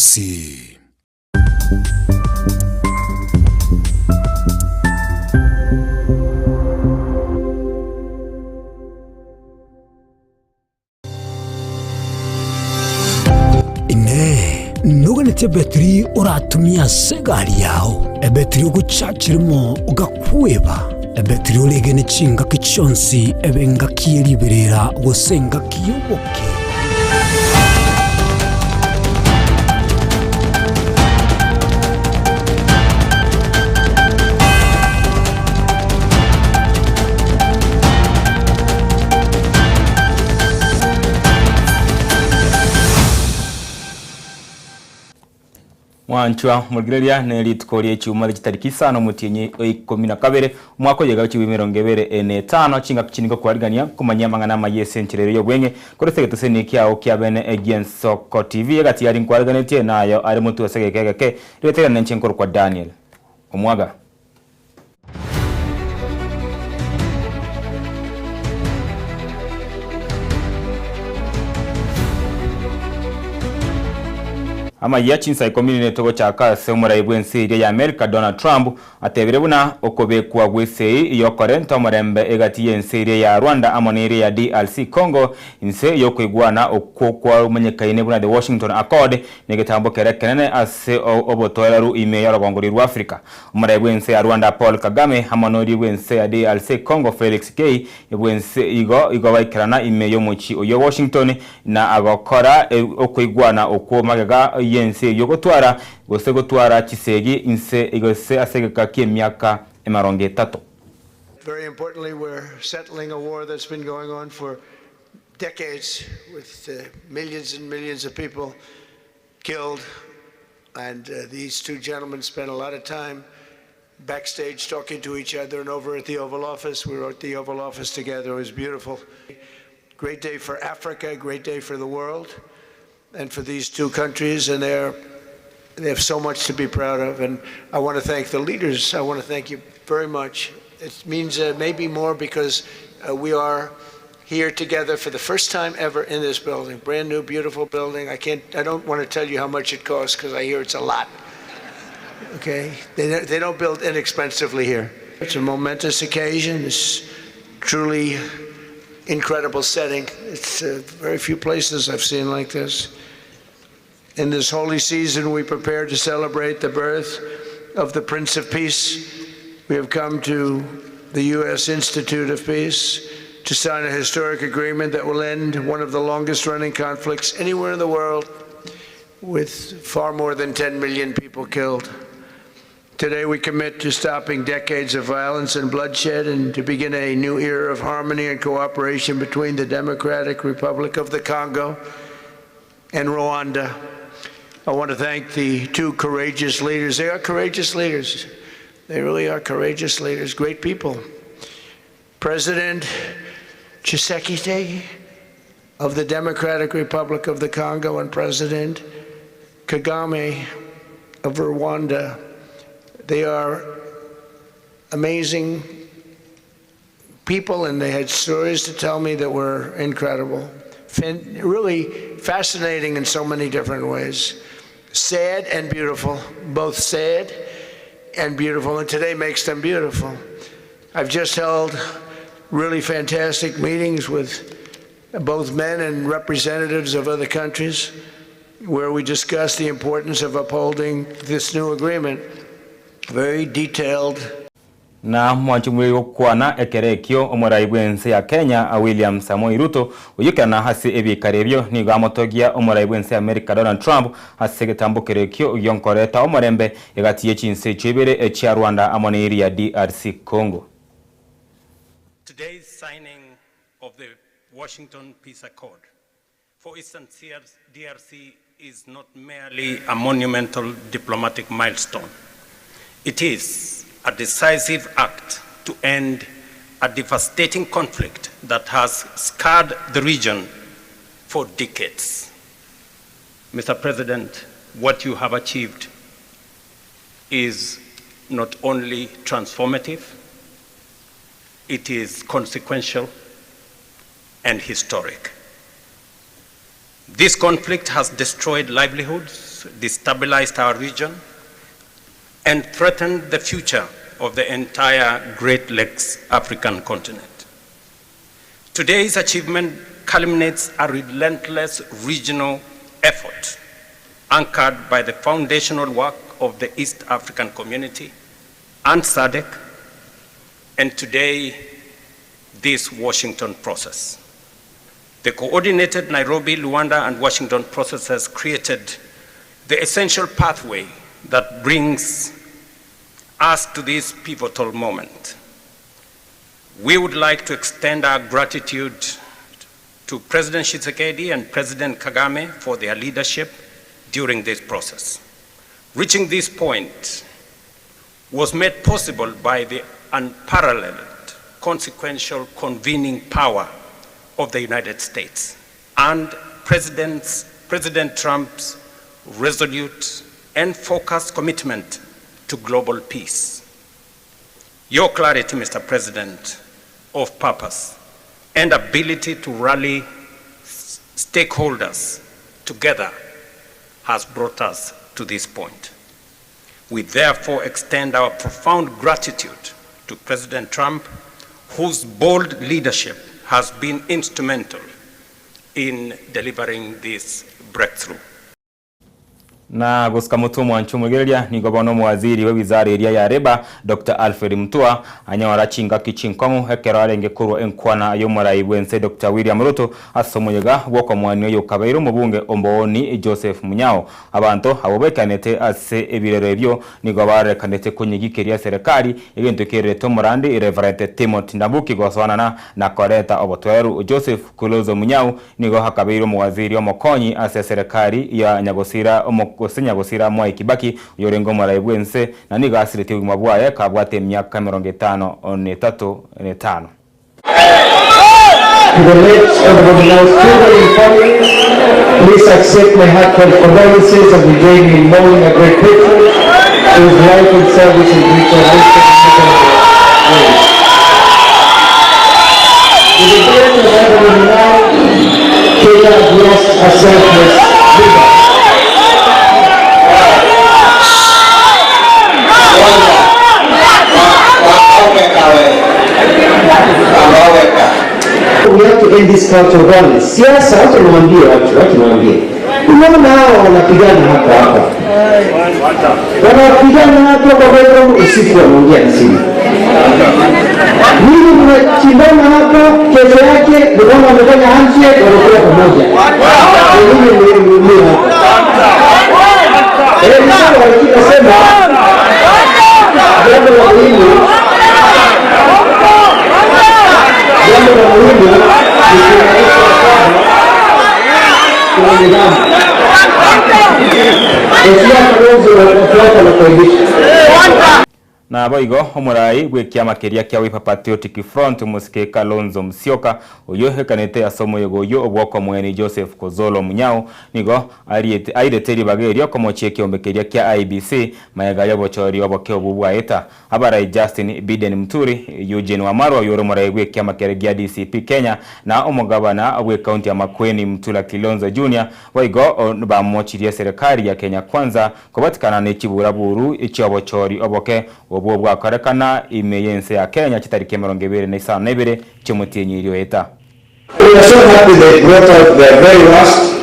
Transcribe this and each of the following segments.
Gusii. Inee! Noganetie ebetiri oratumie ase egari yao, ebetiri ogochachi rimo ogakweba, ebetiri oregene chingaki chionsi ebe engaki ye riberera gose engaki y'oboke? Mwanchwa morigereria ne rituko rie chiuma rie chitariki isano omotienyi o ikomi na kabere omwaka oyo chigwi emerongo ebere ene etano chingaki chinde ngokwarigania komanyia amang'ana amaya ase enchera ere y'obweng'e korwa ase egetoseni kiao kia bene egi'ensoko TV egati yari nkwariganetie nayo are motwe ase egeka egeke rieta riane inche nkorokwa Daniel Omwaga. Amayia chinsa ikomi nine togochaka ase omorai bw'ense eria ya Amerika Donald Trump atebire buna okobekwa gw'esei y'okorenta omorembe egati y'ense eria ya Rwanda amo neria ya DRC Congo inse y'okoigwana okwo kwamanyekaine buna The Washington Accord negetambo kere ekenene ase obotoereru ime y'orogongo rwa Africa. Omorai bw'ense ya Rwanda Paul Kagame amo noria bw'ense ya DRC Congo Felix Gay bw'ense igo igo baikerana ime y'omochie oyio Washington na agokora okoigwana okwo magega y'ense eyio gotwara gose gotwara chisegi inse gose ase egeka ki'emiaka emerongo etato. Very importantly, we're settling a war that's been going on for decades with millions and millions of people killed. And these two gentlemen spent a lot of time backstage talking to each other and over at the Oval Office. We were at the Oval Office together. It was beautiful. Great day for Africa, great day for the world, and for these two countries. And they have so much to be proud of. And I want to thank the leaders. I want to thank you very much. It means maybe more because we are here together for the first time ever in this building. Brand new, beautiful building. I can't, I don't want to tell you how much it costs because I hear it's a lot. Okay? They, they don't build inexpensively here. It's a momentous occasion. It's truly incredible setting. It's very few places I've seen like this. In this holy season, we prepare to celebrate the birth of the Prince of Peace. We have come to the U.S. Institute of Peace to sign a historic agreement that will end one of the longest running conflicts anywhere in the world with far more than 10 million people killed. Today, we commit to stopping decades of violence and bloodshed and to begin a new era of harmony and cooperation between the Democratic Republic of the Congo and Rwanda. I want to thank the two courageous leaders. They are courageous leaders. They really are courageous leaders, great people. President Tshisekedi of the Democratic Republic of the Congo and President Kagame of Rwanda. They are amazing people, and they had stories to tell me that were incredible. Really fascinating in so many different ways. Sad and beautiful, both sad and beautiful, and today makes them beautiful. I've just held really fantastic meetings with both men and representatives of other countries where we discussed the importance of upholding this new agreement. Very detailed. Na mwanche omorweri gokwana ekero ekio omorai bw'ense ya Kenya William Samoei Ruto oyokerana ase ebiikaro ebio nigo amotogia omorai bw'ense ya Amerika Donald Trump ase egetambokero ekio gionkoreta omorembe egati ye chinse echio ibere echia Rwanda amo neria DRC Congo. Today's signing of the Washington Peace Accord for Eastern DRC is not merely a monumental diplomatic milestone. It is a decisive act to end a devastating conflict that has scarred the region for decades. Mr. President, what you have achieved is not only transformative, it is consequential and historic. This conflict has destroyed livelihoods, destabilized our region and threatened the future of the entire Great Lakes African continent. Today's achievement culminates a relentless regional effort anchored by the foundational work of the East African Community and SADC, and today, this Washington process. The coordinated Nairobi, Luanda, and Washington processes created the essential pathway that brings us to this pivotal moment. We would like to extend our gratitude to President Tshisekedi and President Kagame for their leadership during this process. Reaching this point was made possible by the unparalleled consequential convening power of the United States and President Trump's resolute and focused commitment to global peace. Your clarity, Mr. President, of purpose and ability to rally stakeholders together has brought us to this point. We therefore extend our profound gratitude to President Trump, whose bold leadership has been instrumental in delivering this breakthrough. Na gosika motwe omwancho omoigereria, nigo bono omowaziri bw'ewizara eria ya Labour, Doctor Alfred Mutua, anyora chingaki chinkong'u ekero arenge korwa enkwana y'omorai bw'ense Doctor William Ruto ase omoyega bw'okomoania oyokabeire omobunge Ombooni Joseph Munyao. Abanto abwo baikanete ase ebirero ebio nigo barorekanete konyegikeria eserekari, egento kererete omorandi Reverend Timothy Ndambuki gosoanana na koreta obotoereru. Joseph Kulozo Munyau nigo akabeire omowaziri omokonyi ase eserekari ya nyagosira gose nyagosira Mwai Kibaki oyorenge omorai bw'ense na nigo asiretie obogima bwaye kabwate emiaka emerongo etano na etato na etano. To the late Honorable Munyau's children and family, please accept my heartfelt condolences and we join me in mourning a great patron whose life and service has reached our most ways. With the death of Honorable Munyau, Kenya has lost a selfless leader. We have to end this culture of violence. Siasa, wacha niwaambie watu, wacha niwaambie. Unaona hawa wanapigana hapa hapa, wanapigana hapa kwa bedroom, usiku wanaongea na simu. Ninyi mnashindana hapa, kesho yake mnaona wamefanya handshake, wanakuwa pamoja. Wengine mliumia hapa. Eh, ni sawa, lakini nasema jambo la muhimu ni kuhakikisha kwamba kuna nidhamu. Siasa mwanzo watu wako wanakuaibisha. Naboigo omorai bw'ekiama keria kia Wiper Patriotic Front Mosike Kalonzo Musyoka oyo ekanete ase omoyega oyo obwoko omogeni Joseph Kozolo Munyau nigo ariete airete ribaga erio komochia ekiombe keria kia IEBC maega y'obochori oboke obu bwaeta. Abarai Justin Biden Muturi, Eugene Wamalwa oyore omorai bw'ekiama keria gia DCP Kenya na omogabana bw'ekaunti ya Makueni Mutula Kilonzo Junior boigo bamochirie serikali ya Kenya Kwanza kobatikana na echiburaburu echiobochori oboke obwo bwakorekana ime y'ense ya Kenya chitariki 25 chiomotienyi eta. We are so happy they brought out their very worst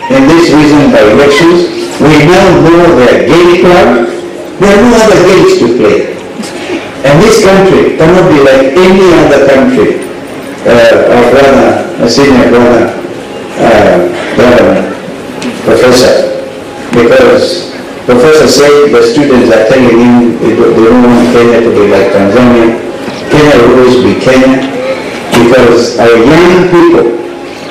in this recent by-elections. We now know their game plan. There are no other games to play. And this country cannot be like any other country. Our brother, a senior brother, governor, professor, because professor said the students are telling him they don't want Kenya to be like Tanzania. Kenya will always be Kenya, because our young people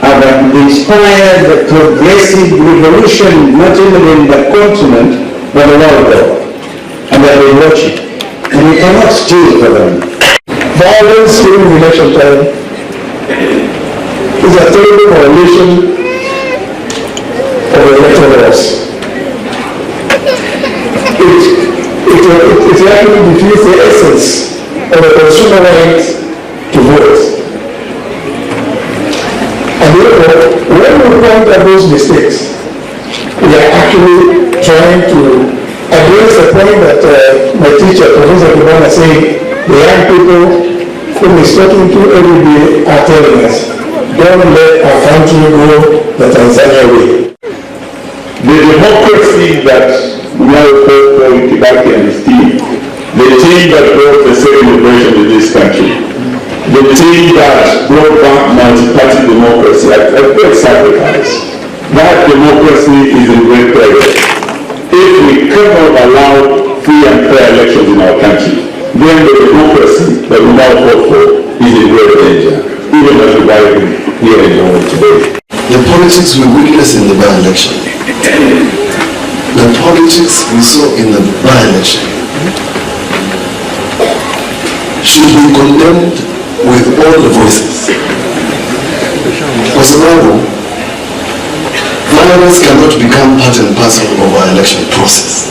have inspired the progressive revolution, not only in the continent, but the world over. And they have been watching. And we cannot steal for them. Violence during election time is a terrible violation of the electoral laws. It actually defeats the essence of the consumer right to vote. And therefore, when we point at those mistakes, we are actually trying to address the point that uh, my teacher, Professor Kimana, said, the young people whom he's talking to every day are telling us, don't let our country go the Tanzania way. The democracy that now fought for in Kibaki and his team, the team that brought the second liberation to this country, the team that brought back multi-party democracy at a great sacrifice, that democracy is in great peril. If we cannot allow free and fair elections in our country, then the democracy that we now fought for is in great danger, even as we arrive here in the world today. The politics we witnessed in the by-election, the politics we saw in the by-election, should be condemned with all the voices. Kwa sababu violence cannot become part and parcel of our election process.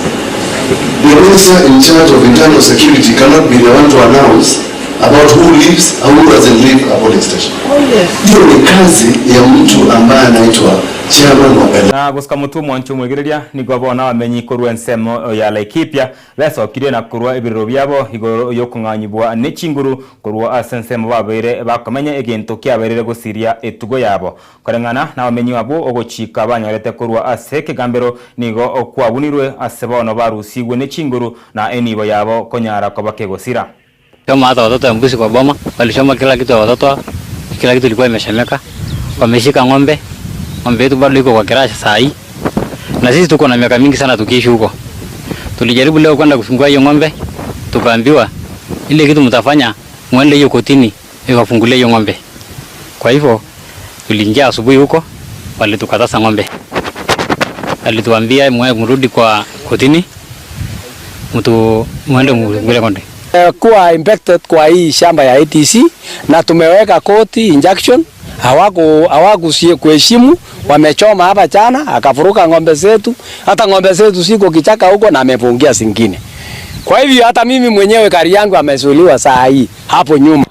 The minister in charge of internal security cannot be the one to announce about who leaves and who doesn't leave a polling station. Hiyo ni kazi ya mtu ambaye anaitwa chairman wa Na gusika mutu mwancho mwegereria nigo bona bamenyi korwa ensemo ya Laikipia besokirie na korwa ebirero biabo igoro yokong'anyibwa ne chinguru korwa ase ensemo babeire bakomenya egento kiaberire gosiria etugo yabo koreng'ana na bamenyi abo ogochika banyorete korwa ase ekegambero nigo okwabunirwe ase bono barusigwe ne chinguru na enibo yabo konyara koba kegosira. Choma hata watoto ya mbuzi kwa boma, walichoma kila kitu ya watoto, kila kitu ilikuwa imeshemeka. Wameshika ng'ombe, ng'ombe yetu bado iko kwa kirasha saa hii. Na sisi tuko na miaka mingi sana tukiishi huko. Tulijaribu leo kwenda kufungua hiyo ng'ombe, tukaambiwa ile kitu mtafanya muende hiyo kotini ikafungulia hiyo ng'ombe. Kwa hivyo tuliingia asubuhi huko, walitukataza ng'ombe. Alituambia mrudi kwa kotini, mtu muende mfungulie ng'ombe. Kuwa impacted kwa hii shamba ya ATC na tumeweka court injunction, hawaku hawaku kuheshimu. Wamechoma hapa jana, akavuruga ng'ombe zetu, hata ng'ombe zetu siko kichaka huko na amefungia zingine. Kwa hivyo hata mimi mwenyewe gari yangu amezuiliwa saa hii hapo nyuma,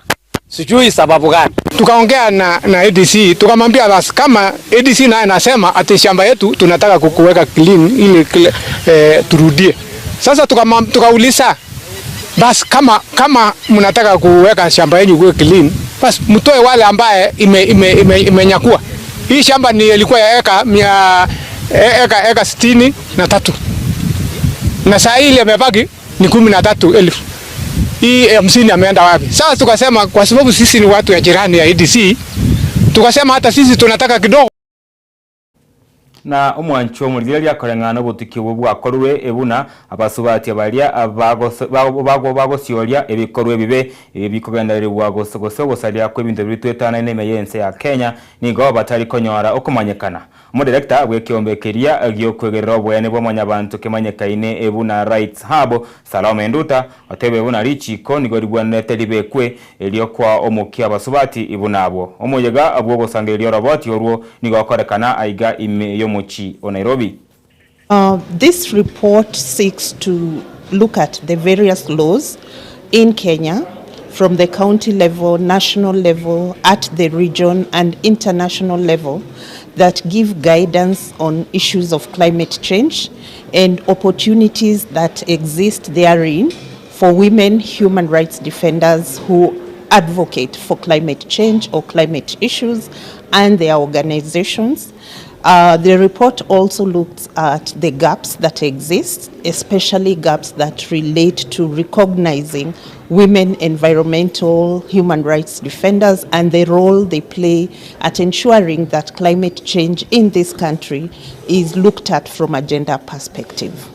sijui sababu gani. Tukaongea na ADC tukamwambia basi kama ADC naye anasema ati shamba yetu tunataka kukuweka clean ili turudie. Sasa tukauliza basi kama mnataka kuweka shamba yenu kuwe clean, basi mtoe wale ambaye imenyakua ime, ime hii shamba ni ilikuwa ya eka mia eka 63 na saa hii ile imebaki ni 13,000. Hii 50 ameenda wapi? Sasa tukasema kwa sababu sisi ni watu ya jirani ya ADC, tukasema hata sisi tunataka kidogo. Na omwancho omorigereria koreng'ana obotuki obwo bwakorwe ebuna abasubati baria bagosioria ebikorwa ebibe ebikogendererwa gose gose ogosaria kwa ebinto biritwetanaine ime y'ense ya Kenya nigo batari konyora okomanyekana. Omodirector bw'ekiombe keria giokwegerera obwene bwa mwanyabanto kemanyekaine ebuna Rights Hub Salome Nduta otebe ebuna richiko nigo ribwanete ribekwe erio kwa omokia abasubati ibunabwo omoyega bwogosangereria oroboti orwo nigo okorekana aiga ime y'omochi o Nairobi. This report seeks to look at the various laws in Kenya from the county level, national level, at the region and international level that give guidance on issues of climate change and opportunities that exist therein for women human rights defenders who advocate for climate change or climate issues and their organizations. The report also looks at the gaps that exist, especially gaps that relate to recognizing women environmental human rights defenders and the role they play at ensuring that climate change in this country is looked at from a gender perspective.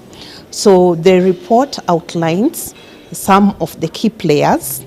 So the report outlines some of the key players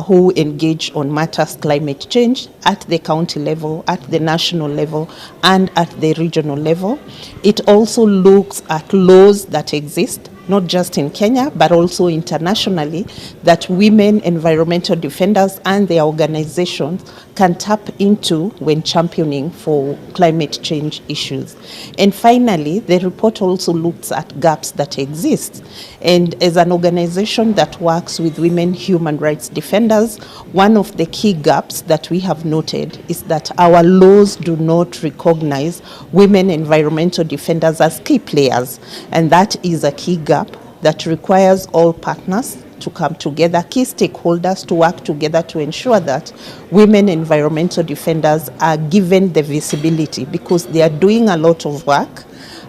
who engage on matters climate change at the county level, at the national level, and at the regional level. It also looks at laws that exist. not just in Kenya but also internationally, that women environmental defenders and their organizations can tap into when championing for climate change issues. And finally, the report also looks at gaps that exist. And as an organization that works with women human rights defenders, one of the key gaps that we have noted is that our laws do not recognize women environmental defenders as key players. And that is a key gap that requires all partners to come together, key stakeholders to work together to ensure that women environmental defenders are given the visibility because they are doing a lot of work,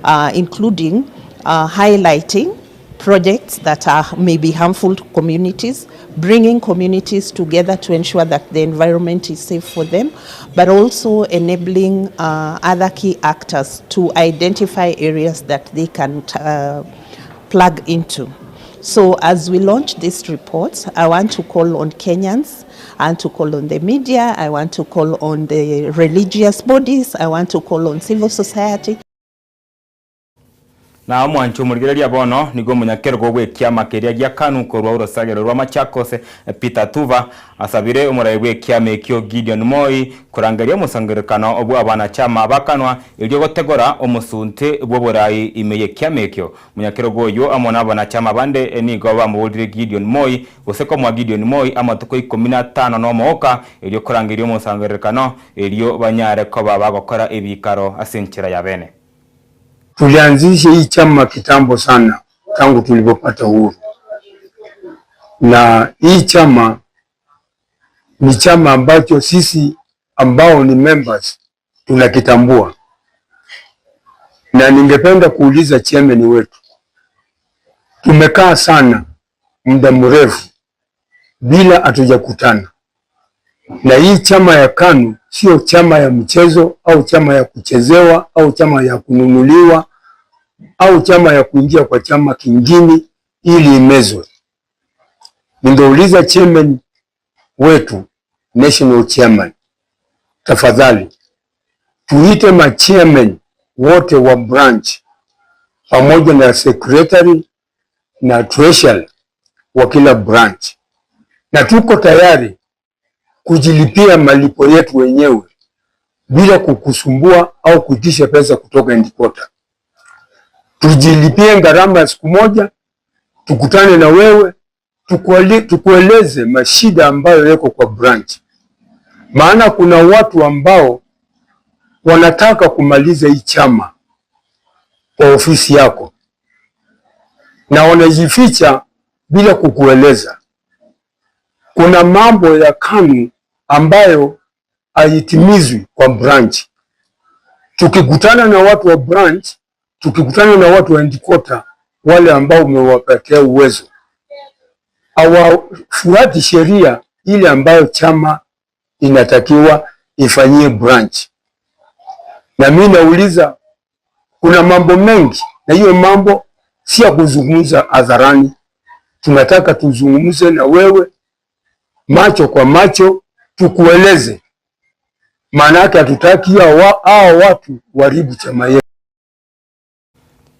uh, including uh, highlighting projects that are maybe harmful to communities, bringing communities together to ensure that the environment is safe for them, but also enabling uh, other key actors to identify areas that they can uh, plug into. So as we launch this report, I want to call on Kenyans, I want to call on the media, I want to call on the religious bodies, I want to call on civil society. Na omwanche omorigereria bono nigo omonyakerogo bw'ekiama keria gia Kanu korwa orosagero rwa Machakos, Peter Tuva, asabire omorai bw'ekiama ekio Gideon Moi korangeria omosangererekano bw'abanachama ba Kanwa erio gotegora omosunte bw'oborai ime y'ekiama ekio. Omonyakerogo oyio amo nabanachama bande nigo bamoborire Gideon Moi gose komoa Gideon Moi amatuko ikomi na atano nomo oka erio korangeria omosangererekano erio banyare koba bagokora ebiikaro ase enchera ya bene. Tulianzisha hii chama kitambo sana tangu tulipopata uhuru, na hii chama ni chama ambacho sisi ambao ni members tunakitambua, na ningependa kuuliza chairman wetu, tumekaa sana muda mrefu bila hatujakutana, na hii chama ya KANU sio chama ya mchezo au chama ya kuchezewa au chama ya kununuliwa au chama ya kuingia kwa chama kingine ili imezwe. Ningeuliza chairman wetu, national chairman, tafadhali tuite ma chairman wote wa branch pamoja na secretary na treasurer wa kila branch, na tuko tayari kujilipia malipo yetu wenyewe bila kukusumbua au kuitisha pesa kutoka headquarter. Tujilipie gharama ya siku moja, tukutane na wewe tukueleze mashida ambayo yako kwa branch, maana kuna watu ambao wanataka kumaliza hii chama kwa ofisi yako na wanajificha bila kukueleza. Kuna mambo ya KANU ambayo haitimizwi kwa branch. Tukikutana na watu wa branch, tukikutana na watu wa headquarter, wale ambao umewapatia uwezo, hawafuati sheria ile ambayo chama inatakiwa ifanyie branch. Na mimi nauliza, kuna mambo mengi, na hiyo mambo si ya kuzungumza hadharani. Tunataka tuzungumze na wewe macho kwa macho, tukueleze. Maana yake hatutaki hao watu waharibu chama yetu.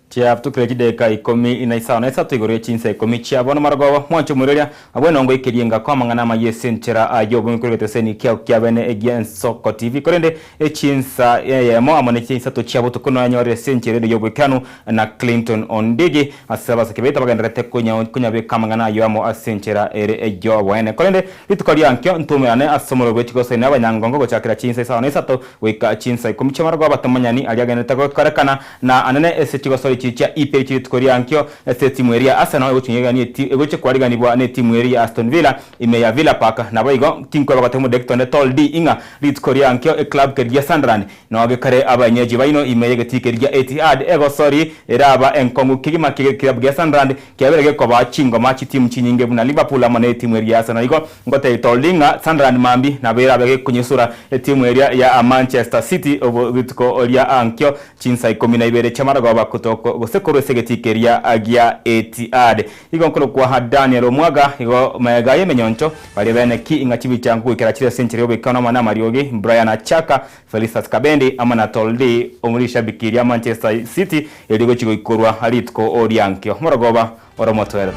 Chiabutukire chidakika ikomi na isano na isato igoro ye chinsa ikomi chia bono marogoba mwanche omoiroria abwo enongo ekerie engako amang'ana amaya ase enchera ayio obong'e kore egeteseni kiao kia bene egia Ensoko TV korende echinsa eyemo amo ne chinsato chia botuko noyanyorire ase enchera ere y'oboikeranu na Clinton Ondigi ase abasake baito bagendererete konya konyabeka amang'ana ayio amo ase enchera ere ey'oboene korende rituko riankio ntumerane ase omorero bwe chigosori na abanyangongo gochakera chinsa isano na isato goika chinsa ikomi chi'amarogoba tomanyani aria agenderete gokorekana na anene ase chigosori chiria chia EPL chie rituko ria ankio ase etimu eria ya Arsenal egochia egochia kwariganibwa na etimu eria ya Aston Villa ime ya Villa Park. Naboigo tinkweba goteba omodakita onde Tol D ing'a rituko ria ankio eclub keria gia Sunderland noge kare abaenyeji baino ime y'egetii keria gia Etihad egosori eraba enkong'u kegima kegekirabu gia Sunderland kiabere gekoba chingoma chitimu chinyinge buna Liverpool amo na etimu eria ya Arsenal. Igo ngotebia Tol D ng'a Sunderland mambia nabo erabe gekonyesura etimu eria ya Manchester City obo rituko ria ankio chinsa ikomi na ibere chi'amarogoba kotoko. gose korwa ase egetii keria gia Etihad. Igo nkorokwa Daniel Omwaga, igo magega y'emenyoncho baria bene ki ing'a chibicha nkogoikera chire ase enchera y'oboikano amo namariogi, Brian Achaka, Felistus Kabendi amo na Toldi omorishabiki ria Manchester City erio gochia goikorwa rituko riankio. Morogoba ore omotwere.